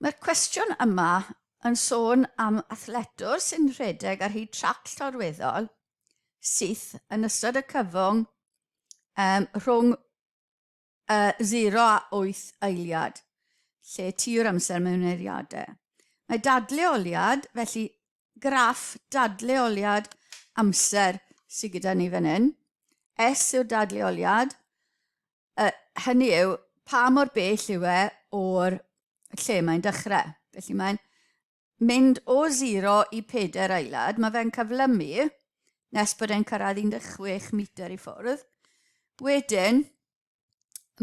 Mae'r cwestiwn yma yn sôn am athletwr sy'n rhedeg ar hyd trac llorweddol syth yn ystod y cyfwng um, rhwng uh, 0 a 8 eiliad, lle ti yw'r amser mewn eiliadau. Mae dadleoliad, felly graff dadleoliad amser sydd gyda ni fan hyn. S yw'r dadleoliad, Uh, hynny yw, pa mor bell yw e o'r lle mae'n dechrau. Felly mae'n mynd o 0 i 4 aelad, mae fe'n cyflymu nes bod e'n cyrraedd 16 metr i ffwrdd. Wedyn,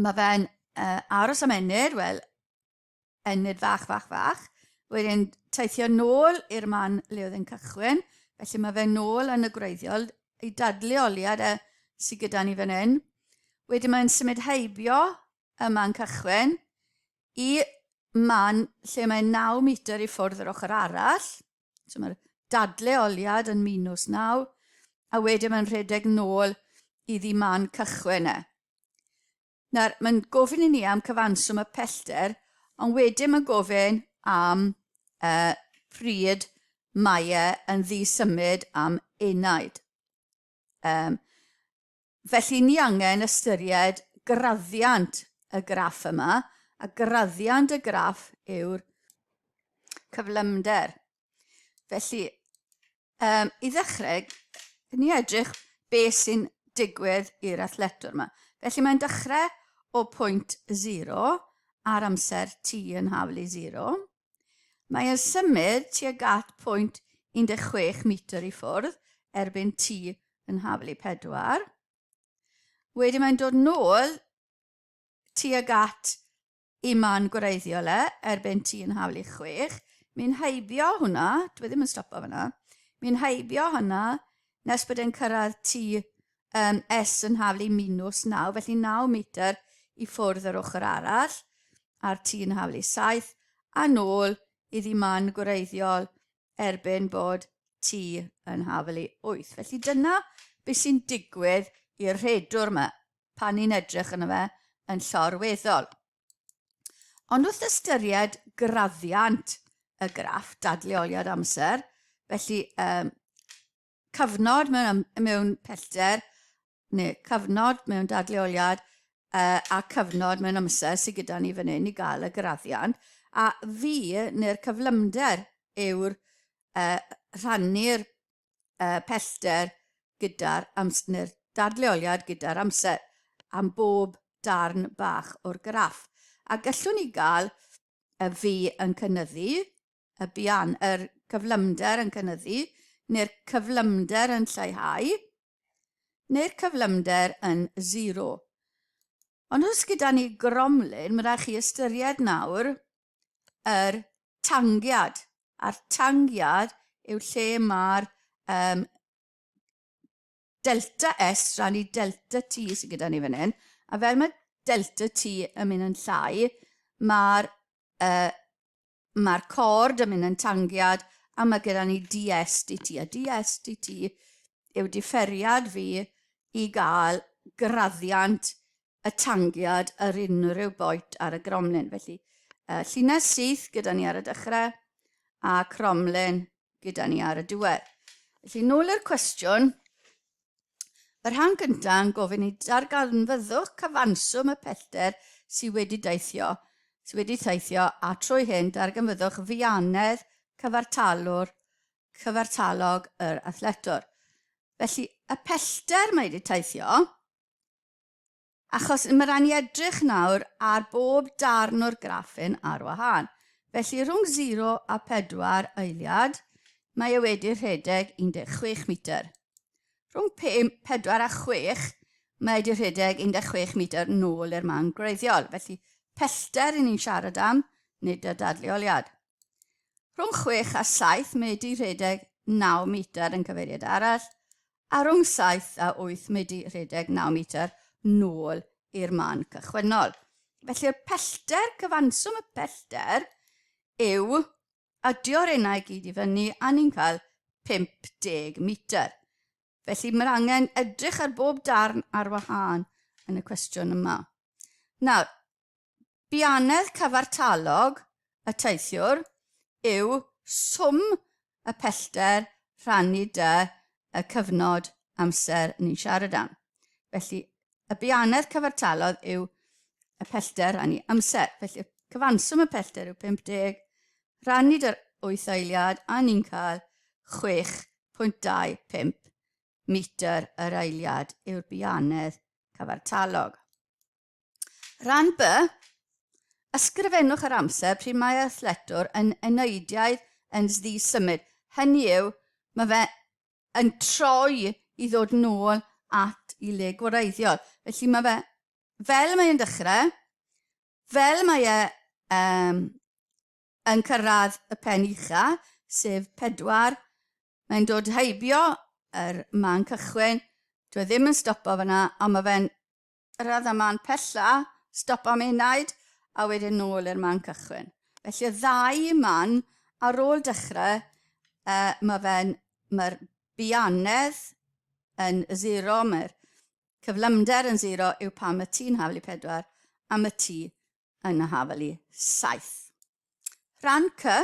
mae fe'n uh, aros am ennyd, wel, ennyd fach, fach, fach. Wedyn teithio nôl i'r man le oedd e'n cychwyn, felly mae fe nôl yn y gwreiddiol, ei dadleoliad e sydd gyda ni fan hyn. Wedyn mae'n symud heibio y man cychwyn i man lle mae 9 metr i ffwrdd yr ochr arall. So mae'r dadleoliad yn minus 9, a wedyn mae'n rhedeg nôl iddi man cychwyn e. Nawr, mae'n gofyn i ni am cyfanswm y pellter, ond wedyn mae'n gofyn am uh, pryd mae e yn ddisymud am enaid. Um, felly ni angen ystyried graddiant y graff yma, a graddiant y graff yw'r cyflymder. Felly, Um, I ddechrau, ni edrych beth sy'n digwydd i'r athletwr yma. Felly mae'n dechrau o pwynt 0 ar amser t yn haflu i 0. Mae'n symud tuag at pwynt 16 metr i ffwrdd erbyn t yn haflu 4. Wedyn mae'n dod nôl tuag at i man gwreiddiol e erbyn ti'n haflu 6. Mi'n heibio hwnna, dwi ddim yn stopo fyna, mi'n heibio hwnna nes bod e'n cyrraedd T um, S yn haflu minus 9, felly 9 metr i ffwrdd yr ochr arall, a'r T yn haflu 7, a nôl iddi man gwreiddiol erbyn bod T yn haflu 8. Felly dyna beth sy'n digwydd i'r rhedwr yma pan ni'n edrych yno fe yn llorweddol. Ond wrth ystyried graddiant y graff dadleoliad amser, felly um, cyfnod mewn, mewn pellter, neu cyfnod mewn dadleoliad uh, a cyfnod mewn amser sydd gyda ni fan hyn i gael y graddiant, a fi neu'r cyflymder yw'r uh, rhannu'r uh, pellter gyda'r amser, neu'r dadleoliad gyda'r amser am bob darn bach o'r graff. A gallwn ni gael y fi yn cynnyddu, y bian, yr cyflymder yn cynnyddu, neu'r cyflymder yn lleihau, neu'r cyflymder yn zero. Ond os gyda ni gromlin, mae rhaid chi ystyried nawr yr tangiad. A'r tangiad yw lle mae'r um, delta S rannu delta T sydd gyda ni fan hyn. A fel mae delta T yn mynd yn llai, mae'r uh, mae cord yn mynd yn tangiad a mae gyda ni ds dt. A ds dt yw diferiad fi i gael graddiant y tangiad yr unrhyw boet ar y gromlin. Felly, uh, llinell syth gyda ni ar y dechrau a cromlin gyda ni ar y diwedd. Felly, nôl i'r cwestiwn. Y rhan gyntaf yn gofyn i darganfyddwch cyfanswm y pellter sydd wedi deithio, sydd wedi teithio, a trwy hyn darganfyddwch fianedd cyfartalwr cyfartalog yr athletwr. Felly, y pellter mae wedi teithio, Achos mae rhaid ni edrych nawr ar bob darn o'r graffin ar wahân. Felly rhwng 0 a 4 eiliad, mae e wedi rhedeg 16 metr. Rhwng 4 a 6, mae wedi rhedeg 16 metr nôl i'r man gwreiddiol. Felly pellter i ni'n siarad am, nid y dadleoliad. Rhwng 6 a 7, mae wedi rhedeg 9 metr yn cyfeiriad arall, a rhwng 7 a 8 medi rhedeg 9 metr nôl i'r man cychwynnol. Felly'r pellter, cyfanswm y pellter, yw adio'r enau gyd i fyny a ni'n cael 50 metr. Felly mae'r angen edrych ar bob darn ar wahân yn y cwestiwn yma. Nawr, Bianedd cyfartalog y teithiwr yw swm y pellter rhannu dy y cyfnod amser ni'n siarad am. Felly, y bianedd cyfartalog yw y pellter rhannu amser. Felly, cyfanswm y pellter yw 50, rhannu dy'r 8 eiliad, a ni'n cael 6.25 metr yr eiliad yw'r bianedd cyfartalog. Rhan B, ysgrifennwch yr amser pryd mae athletwr yn eneidiaidd yn ddisymud. Hynny yw, mae fe yn troi i ddod nôl at i le gwreiddiol. Felly mae fe, fel mae e'n dechrau, fel mae e um, yn cyrraedd y pen ucha, sef 4, mae'n dod heibio yr man cychwyn, dwi e ddim yn stopo fyna, ond mae fe'n Cyrraedd y man pella, stop am enaid, a wedyn nôl i'r man cychwyn. Felly y ddau man ar ôl dechrau, uh, mae fe'n, mae'r bianedd yn zero, mae'r cyflymder yn zero yw pan mae ti'n haflu 4 a mae ti yn haflu 7. Rhan C,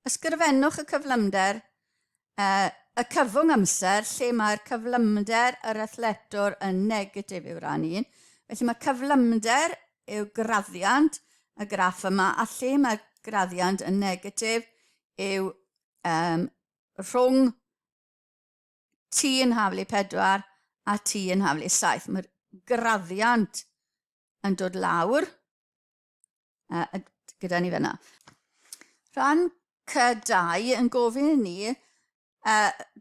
ysgrifennwch y cyflymder, uh, y cyfwng amser lle mae'r cyflymder yr athletwr yn negatif yw rhan 1. Felly mae cyflymder yw graddiant y graff yma, a lle mae'r graddiant yn negatif yw um, rhwng T yn haflu 4 a T yn haflu 7. Mae'r graddiant yn dod lawr gyda ni fyna. Rhan C2 yn gofyn i ni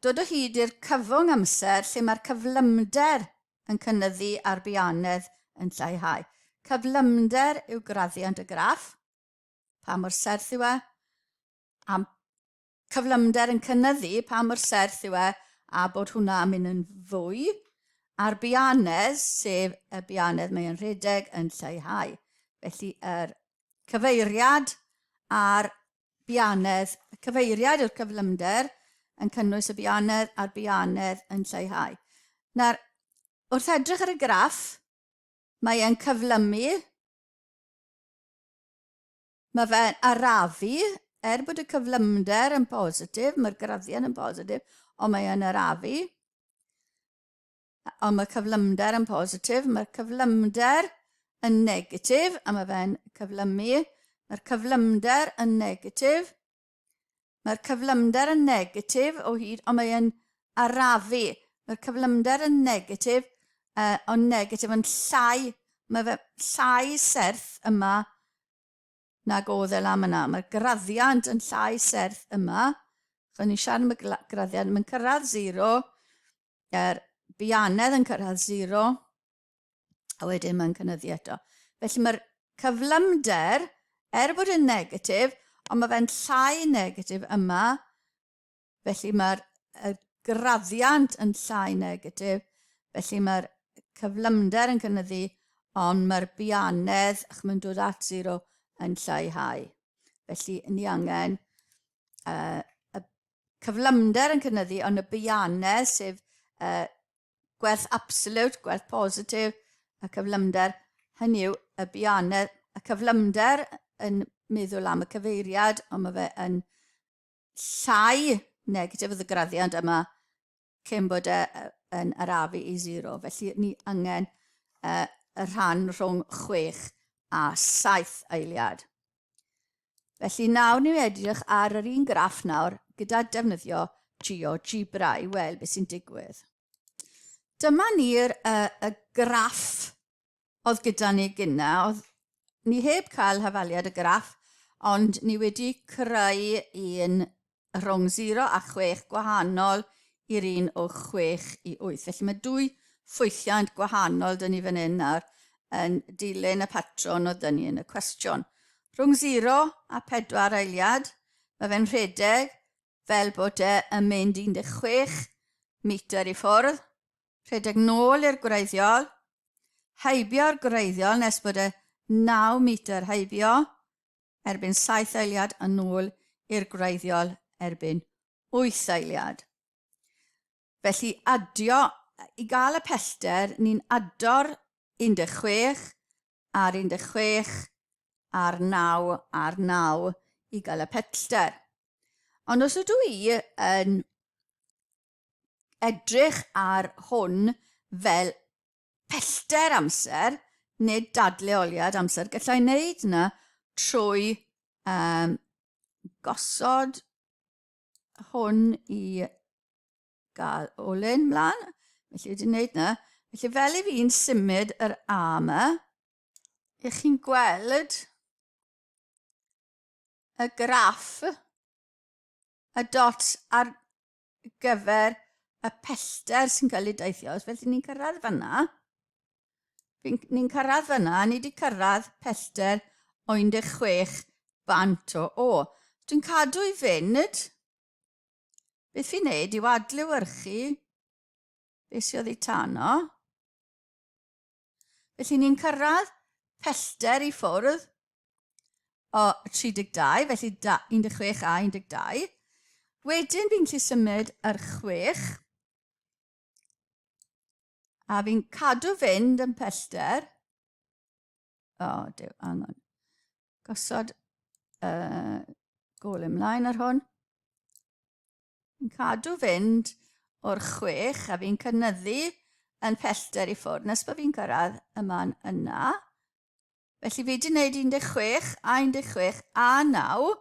dod o hyd i'r cyfwng amser lle mae'r cyflymder yn cynyddu a'r bianedd yn lleihau. Cyflymder yw graddiant y graff, pa mor serth yw e, a cyflymder yn cynyddu pa mor serth yw e a bod hwnna yn mynd yn fwy, a'r bianedd, sef y bianedd mae yn rhedeg, yn lleihau. Felly yr cyfeiriad a'r bianedd, y cyfeiriad yw'r cyflymder yn cynnwys y bianedd a'r bianedd yn lleihau. Nawr, wrth edrych ar y graff, mae e'n cyflymu. Mae fe'n arafu, er bod y cyflymder yn positif, mae'r graddiant yn positif, ond mae e'n arafu. Ond mae cyflymder yn positif, mae'r cyflymder yn negatif, a mae fe'n cyflymu. Mae'r cyflymder yn negatif. Mae'r cyflymder yn negatif o hyd, ond mae e'n arafu. Mae'r cyflymder yn negatif, ond negatif yn llai. Mae fe llai serth yma nag oedd e lan yna. Mae'r graddiant yn llai serth yma. Chos ni'n siarad am y graddiant, mae'n cyrraedd zero, yr bianedd yn cyrraedd zero, a wedyn mae'n cynyddu eto. Felly mae'r cyflymder, er bod yn negatif, ond mae fe'n llai negatif yma, felly mae'r graddiant yn llai negatif, felly mae'r cyflymder yn cynyddu, ond mae'r bianedd, ach mae'n dod at zero, yn lleihau. Felly ni angen y cyflymder yn cynyddu, ond y bianedd, sef gwerth absolute, gwerth positif, y cyflymder, hynny yw y bianedd, y cyflymder yn meddwl am y cyfeiriad, ond mae fe yn llai negatif oedd y graddiant yma cyn bod e yn arafu i zero. Felly ni angen y rhan rhwng 6 a 7 eiliad. Felly nawr ni'n edrych ar yr un graff nawr gyda defnyddio GeoGebra i weld beth sy'n digwydd. Dyma ni'r y graff oedd gyda ni gyna. Oedd ni heb cael hafaliad y graff, ond ni wedi creu un rhwng 0 a 6 gwahanol i'r un o 6 i 8. Felly mae dwy ffwythiant gwahanol dyn ni fan hyn nawr yn dilyn y patrwn oedd dyn ni yn y cwestiwn. Rhwng 0 a 4 eiliad, mae fe'n rhedeg fel bod e yn mynd 16 metr i ffwrdd, rhedeg nôl i'r gwreiddiol, heibio'r gwreiddiol nes bod e 9 metr heibio, erbyn 7 eiliad a nôl i'r gwreiddiol erbyn 8 eiliad. Felly adio, i gael y pellter, ni'n ado'r 16 a'r 16 a'r 9 a'r 9 i gael y pellter. Ond os ydw i yn edrych ar hwn fel pellter amser, nid dadleoliad amser, gallai wneud yna trwy um, gosod hwn i gael olyn mlaen. Felly wedi wneud yna. Felly fel i fi'n symud yr A yma, ych chi'n gweld y graff, y dot ar gyfer y pellter sy'n cael ei deithio. Felly ni'n cyrraedd fanna. Ni'n cyrraedd fanna, ni wedi cyrraedd pellter o 16 bant o O. Dwi'n cadw i fynd. Beth fi'n neud yw adlewyrchu beth sydd oddi tano. Felly ni'n cyrraedd pellter i ffwrdd o 32, felly 16 a 12. Wedyn fi'n gallu symud yr 6. A fi'n cadw fynd yn pellter. O, oh, dew, hang on. Gosod gol ymlaen ar hwn. Fi'n cadw fynd o'r 6 a fi'n cynyddu yn pellter i ffwrdd nes bod fi'n cyrraedd y man yna. Felly fi wedi gwneud 16 a 16 a 9,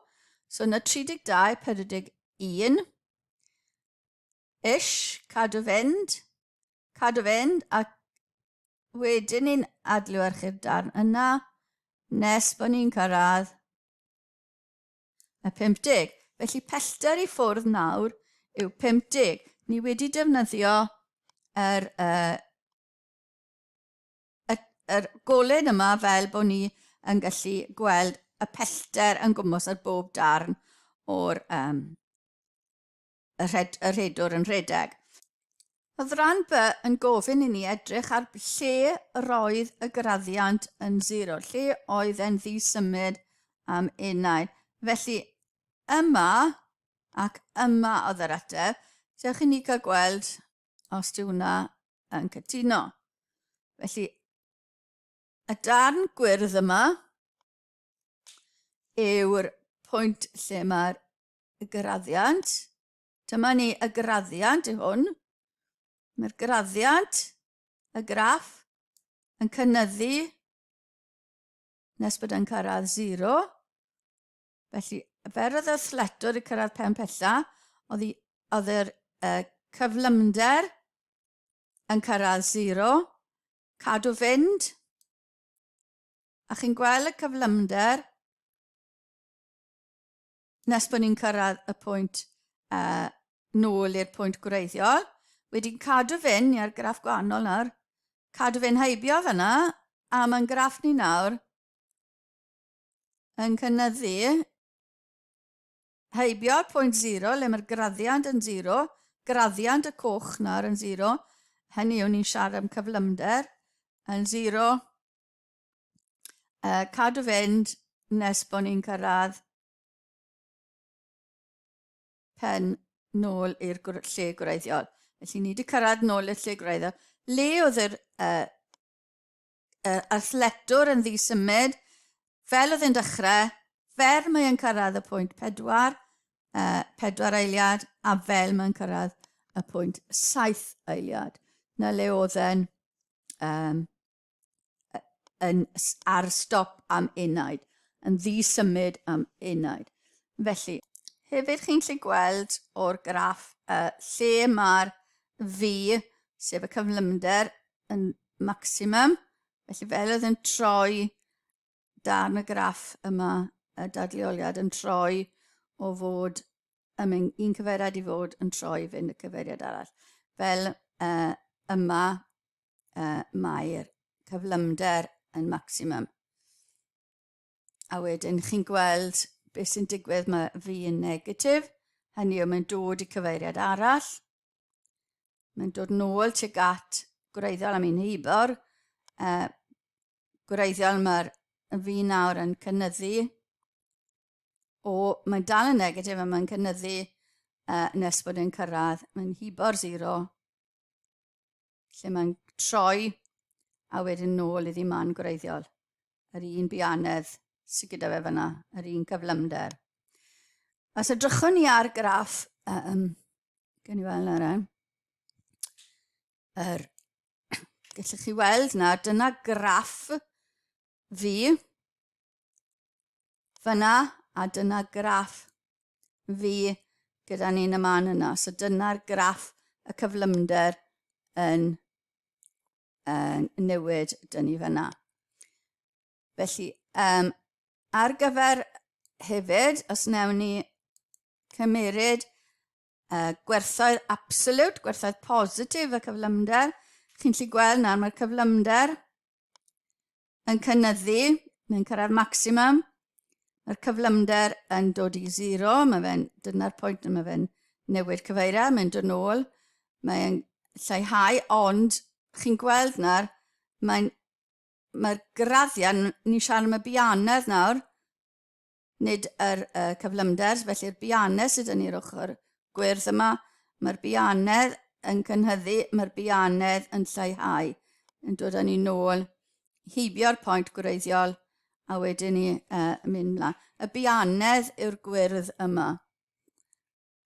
so yna 32, 41 ish, cadw fynd, cadw fynd, a wedyn ni'n adlewyrchu'r darn yna nes bod ni'n cyrraedd y 50. Felly pellter i ffwrdd nawr yw 50. Ni wedi defnyddio yr, uh, y, yr golyn yma fel bod ni yn gallu gweld y pellter yn gwmwys ar bob darn o'r um, y, rhed, y rhedwr yn rhedeg. Oedd rhan B yn gofyn i ni edrych ar lle roedd y graddiant yn zero, lle oedd e'n ddisymud am enaid. Felly yma ac yma oedd yr ateb. Dewch i ni cael gweld os dyw hwnna yn cytuno. Felly, y darn gwyrdd yma yw'r pwynt lle mae'r graddiant. Dyma ni y graddiant yw hwn. Mae'r graddiant, y graff, yn cynyddu nes bod yn cyrraedd 0. Felly, fer oedd y athletwr i cyrraedd pen pella, oedd, oedd yr cyflymder yn cyrraedd 0, cadw fynd, a chi'n gweld y cyflymder nes bod ni'n cyrraedd y pwynt nôl i'r pwynt gwreiddiol. Wedyn cadw fynd, ni ar graff gwahanol nawr, cadw fynd heibio fyna, a mae'n graff ni nawr yn cynyddu heibio'r pwynt 0, le mae'r graddiant yn 0, graddiant y coch nawr yn 0, hynny yw ni'n siarad am cyflymder, yn 0, cadw fynd nes bod ni'n cyrraedd pen nôl i'r lle gwreiddiol. Felly ni wedi cyrraedd nôl i'r lle gwreiddiol. Le oedd yr athletwr yn ddisymud, fel oedd e'n dechrau, fer mae e'n cyrraedd y pwynt 4, 4 eiliad, a fel mae'n cyrraedd y pwynt 7 eiliad. Na le oedd e'n um, yn, ar stop am enaid, yn ddisymud am enaid. Felly, hefyd chi'n gallu gweld o'r graff lle mae'r V, sef y cyflymder, yn maximum. Felly fel oedd yn troi darn y graff yma, y dadleoliad yn troi o fod yn mynd un cyfeiriad i fod yn troi i fynd y cyfeiriad arall. Fel yma mae'r cyflymder yn maximum. A wedyn chi'n gweld beth sy'n digwydd, mae V yn negatif, hynny yw mae'n dod i cyfeiriad arall. Mae'n dod nôl tuag at gwreiddiol am un heibor. Gwreiddiol mae'r V nawr yn cynyddu o, mae'n dal yn negatif a mae'n cynyddu nes bod e'n cyrraedd, mae'n hibo'r zero, lle mae'n troi a wedyn nôl iddi man gwreiddiol, yr un bianedd. sydd gyda fe fyna, yr un cyflymder. Os edrychwn ni ar graff, gen i weld nawr, er, gallwch chi weld na, dyna graff fi fyna, a dyna graff fi gyda ni'n y man yna. So dyna'r graff y cyflymder yn, yn newid dyn ni fyna. Felly, um, ar gyfer hefyd, os wnawn ni cymeryd gwerthoedd absolute, gwerthoedd positif y cyflymder, chi'n lli gweld nawr mae'r cyflymder yn cynyddu, mae'n cyrraedd maximum, mae'r cyflymder yn dod i zero, mae fe'n, dyna'r pwynt mae fe'n newid cyfeiriad, mae'n dod nôl, mae'n lleihau, ond chi'n gweld nawr, mae'n mae'r graddiau, ni'n siarad am y bianedd nawr, nid yr uh, cyflymder, felly'r bianedd sydd yn i'r ochr gwyrdd yma, mae'r bianedd yn cynhyddu, mae'r bianedd yn lleihau, yn dod â ni nôl heibio'r pwynt gwreiddiol a wedyn ni uh, mynd mlaen. Y bianedd yw'r gwyrdd yma.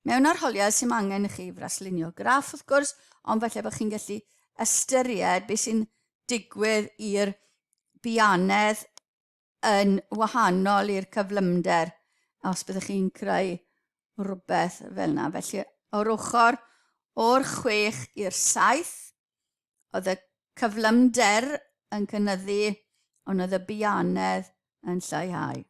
Mewn arholiad sy'n angen i chi fraslunio graff wrth gwrs, ond falle bod chi'n gallu ystyried beth sy'n digwydd i'r bianedd yn wahanol i'r cyflymder os byddwch chi'n creu rhywbeth fel yna. Felly, o'r ochr o'r 6 i'r 7, oedd y cyflymder yn cynyddu, ond oedd y bianedd yn lleihau.